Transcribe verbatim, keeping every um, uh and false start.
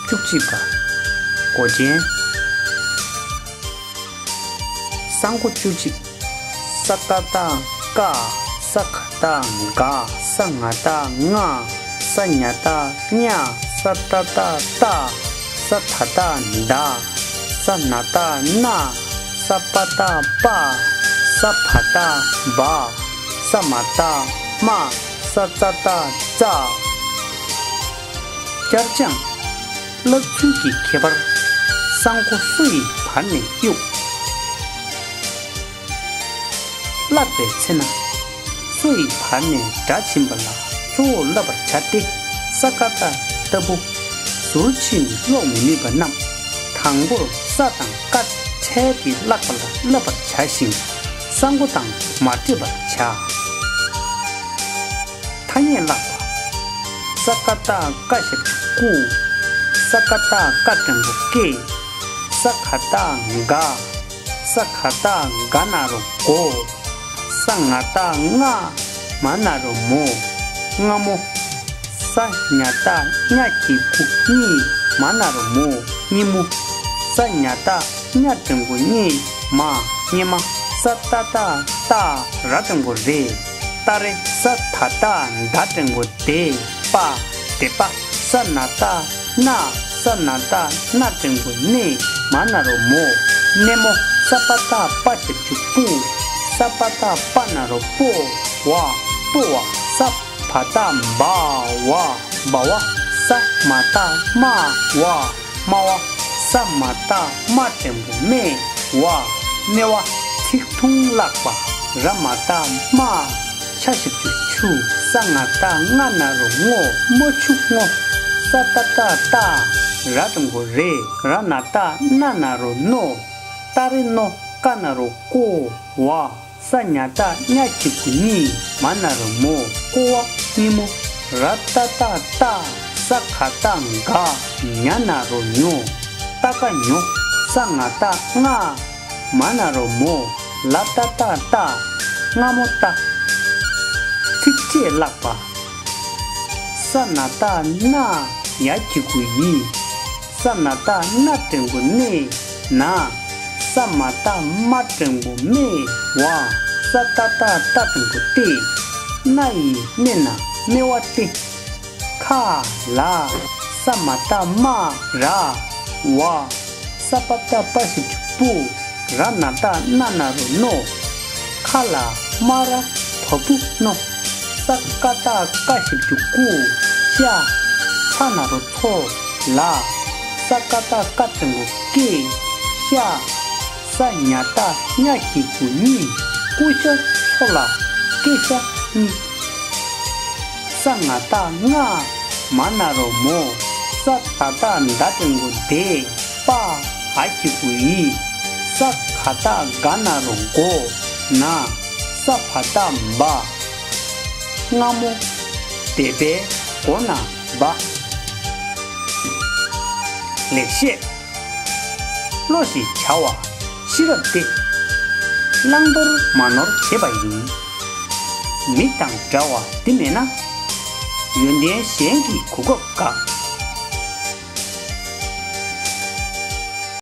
བཅུ་གཅིག་པ། མགོ་ཅན། ས་མགོ་བཅུ་གཅིག་ས་ཀ་བཏགས་སྐ། ས་ག་བཏགས་སྒ། ས་ང་བཏགས་སྔ། ས་ཉ་བཏགས་སྙ། ས་ཏ་བཏགས་སྟ། ས་ད་བཏགས་སྡ། ས་ན་བཏགས་སྣ། ས་པ་བཏགས་སྤ། ས་བ་བཏགས་སྦ། ས་མ་བཏགས་སྨ། ས་ཙ་བཏགས་སྩ། བསྐྱར་སྦྱང་། བསླབ་ཚུལ་གྱི་ཁྱད་པར། ས་མགོ་སོ་ཡི་བར་ནས་གཡུག་བཀླགས་པའི་ཚེ་ན། སོ་ཡི་བར་ནས་སྒྲ་ཕྱིན་པ་ལ་གཙོ་བོར་བསླབ་པར་བྱ་སྟེ། ས་ཀ་བཏགས་སྟ་བུ། ཟུར་ཕྱིན་ཀློག་མི་ནུས་པ་རྣམས། དང་པོར་ས་དང་ཀ་ཕྲལ་ཏེ་བཀླག་པ་ལ་བསླབ་པར་བྱ་ཞིང་། ས་མགོ་དང་མ་འདྲེས་པར་བྱ། ཐ་སྙད་བཀླག་པ། ས་ཀ་བཏགས་སྐ་ཞབས་ཀྱུ་སྐུ། ས་ཀ་བཏགས་སྐ་འགྲེང་བུ་སྐེ། ས་ག་བཏགས་སྒ། ས་ག་བཏགས་སྒ་ན་རོ་སྒོ། ས་ང་བཏགས་སྔ། མ་ན་རོ་མོ། སྔ་མོ། ས་ཉ་བཏགས་སྙ་གི་གུ་སྙི། མ་ན་རོ་མོ། སྙི་མོ། ས་ཉ་བཏགས་སྙ་འགྲེང་བུ་སྙེ། མ། སྙེ་མ། ས་ཏ་བཏགས་སྟ། ར་འགྲེང་བུ་རེ། སྟ་རེ། ས་ད་བཏགས་སྡ་འགྲེང་བུ་སྡེ། པ། སྡེ་པ། ས་ན་བཏགས་སྣ། ས་ན་བཏགས་སྣ་འགྲེང་བུ་སྣེ། མ་ན་རོ་མོ། སྣེ་མོ། ས་པ་བཏགས་སྤ་ཞབས་ཀྱུ་སྤུ། ས་པ་བཏགས་སྤ་ན་རོ་སྤོ། བ། སྤོ་བ། ས་བ་བཏགས་སྦ་བ། སྦ་བ། ས་མ་བཏགས་སྨ་བ། སྨ་བ། ས་མ་བཏགས་སྨ་འགྲེང་བུ་སྨེ་བ། སྨེ་བ། ཚིག་ཐུང་བཀླག་པ། ར་མ་བཏགས་རྨ། ཆ་ཞབས་ཀྱུ་ཆུ། ས་ང་བཏགས་སྔ་ན་རོ་སྔོ། རྨ་ཆུ་སྔོ། ས་ཏ་བཏགས་སྟ། ར་འགྲེང་བུ་རེ། ར་ན་བཏགས་རྣ་ན་རོ་རྣོ། སྟ་རེ་རྣོ། ཀ་ན་རོ་ཀོ། བ། ས་ཉ་བཏགས་སྙ་གི་གུ་སྙི། མ་ན་རོ་མོ། ཀོ་བ། སྙི་མོ། ར་ཏ་བཏགས་རྟ། ས་ག་བཏགས་སྒ། ཉ་ན་རོ་ཉོ། རྟ་ཀ་ཉོ། ས་ང་བཏགས་སྔ། མ་ན་རོ་མོ། ལ་ཏ་བཏགས་ལྟ། སྔ་མོ་ལྟ། ཚིགས་བཅད་བཀླག་པ། ས་ན་བཏགས་སྣ། ཡ་གི་གུ་ཡི། ས་ན་བཏགས་སྣ་འགྲེང་བུ་སྣེ། ན། ས་མ་བཏགས་སྨ་འགྲེང་བུ་སྨེ། བ། ས་ཏ་བཏགས་སྟ་འགྲེང་བུ་སྟེ། སྣ་ཡི་སྣེ་ན་སྨེ་བ་སྟེ། ཁ། ལ། ས་མ་བཏགས་སྨ། ར། བ། ས་པ་བཏགས་སྤ་ཞབས་ཀྱུ་སྤུ། ར་ན་བཏགས་རྣ་ན་རོ་རྣོ། ཁ་ལ་སྨ་ར་བ་སྤུ་རྣོ། ས་ཀ་བཏགས་སྐ་ཞབས་ཀྱུ་སྐུ། ཤ། ཚ་ན་རོ་ཚོ། ལ། ས་ཀ་བཏགས་སྐ་འགྲེང་བུ་སྐེ། ཤ། ས་ཉ་བཏགས་སྙ་གི་གུ་སྙི། ཀུ་ཤ་ཚོ་ལ་སྐེ་ཤ་སྙི། ས་ང་བཏགས་སྔ། མ་ན་རོ་མོ། ས་ད་བཏགས་སྡ་འགྲེང་བུ་སྡེ། པ། འ་གི་གུ་འི། ས་ག་བཏགས་ག་ན་རོ་སྒོ། ན། ས་བ་བཏགས་སྦ། སྔ་མོ། སྡེ་པའི་སྒོ་ན་སྦ། ལེགས་བཤད། བློ་ཞེས་བྱ་བ་ཤེས་རབ་སྟེ། བླང་དོར་མ་ནོར་བྱེད་པ་ཡིན། མི་དང་འདྲ་བ་འདི་མེད་ན། ཡོན་ཏན་གཞན་གྱི་གོ་སྐབས་འགག